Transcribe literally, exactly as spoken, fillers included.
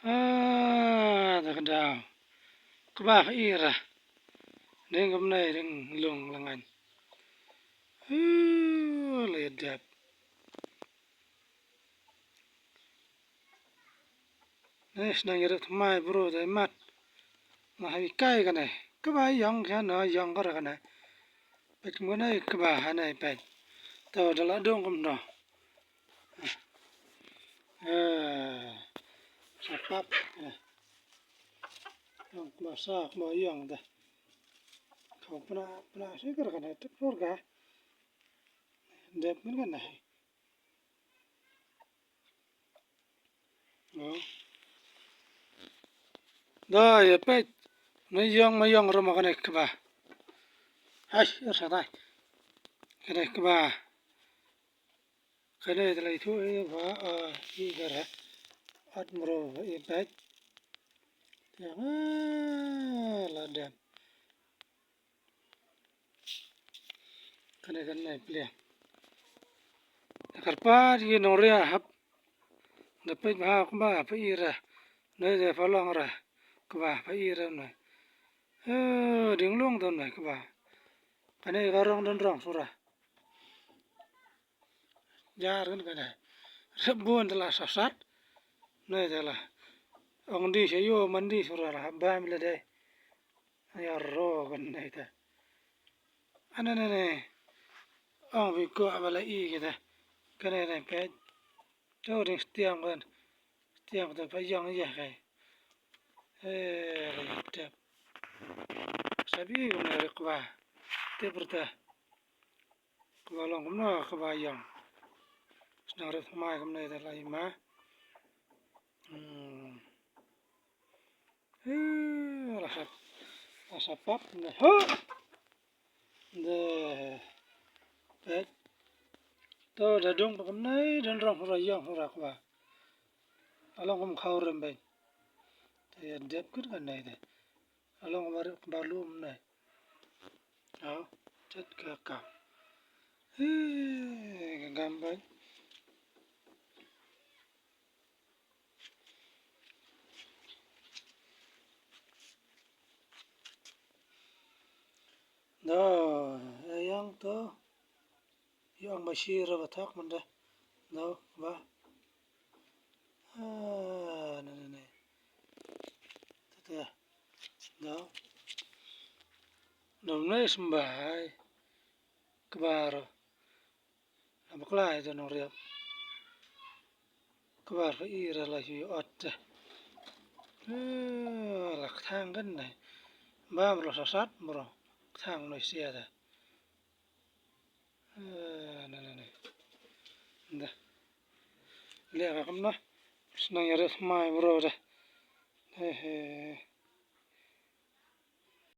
Ah, da ka daw. Kba pha ira. Ding kumne ding lung langan. Huh, la ïa dep. Ne sdang ïa rit mai bro dei mat. Nga ha i kai kane. Kba ïong kane ïong kare kane. Peit kumne kba hane peit. To da la dung kumno. Eh, sa pap, eh. Ïong kba sa kba ïong da. Kau pna pna sih kar kane tip ror ka. Dep min kane. Oh. Da ïa peit. Ma ïong ma ïong rama kane kba. Hai, er sa tai. Kane kba. Kane te la ithuh ïa ba, ah, i kara. At mro ba i peit. Te, ah, la dep. Kane kane pliang. Kyrpad ïa nongria hap. Da peit ba kba pha ira. Nai da pha long ra. Kba pha ira nai. Eh, ding long don nai kba. Kane ka rong don rong sura. Jar kan kane. Rep bun da la sasat. Nai da la. Ong di sa ïoh man di sura la. Bam la dei. Ïa ro kan nai ta. Ana ne ne. Ong bi ko ba la i kita. Kane ne peit. To ding stiang kan. Stiang ta pha ïong ïa kai. Eh, la ïa tep. Sabi kumne ri kba. Tep rta. Kba long kumno kba ïong. Sdang rit mai kumne da la i ma. Hmm. Eh, la sap. La sap pap ne. Ho! De. Pet. To da dung pa kumne don rong hura ïong hura kba. Along kum khau rem ben. Te ïa dep kut kan nai de. Along kum bar lum nai. Au, chet ka kam. Hi, ka gam ben. Da, ïa ïong to. Ïong ba shi ra ba thak manda. Da, ba. Ah, ne, ne, ne. Te, te. Da. Dom ne symbai. Kbar. La bakla ïa nongriap. Kbar pha ira la ïoh ot te. Eh, la kthang kan ne. Bam la sasat bro. Kthang noi sia te. Eh, ne, ne, ne. Nda. Leh ka kamna. Sdang ïa rit mai bro te. Eh, eh.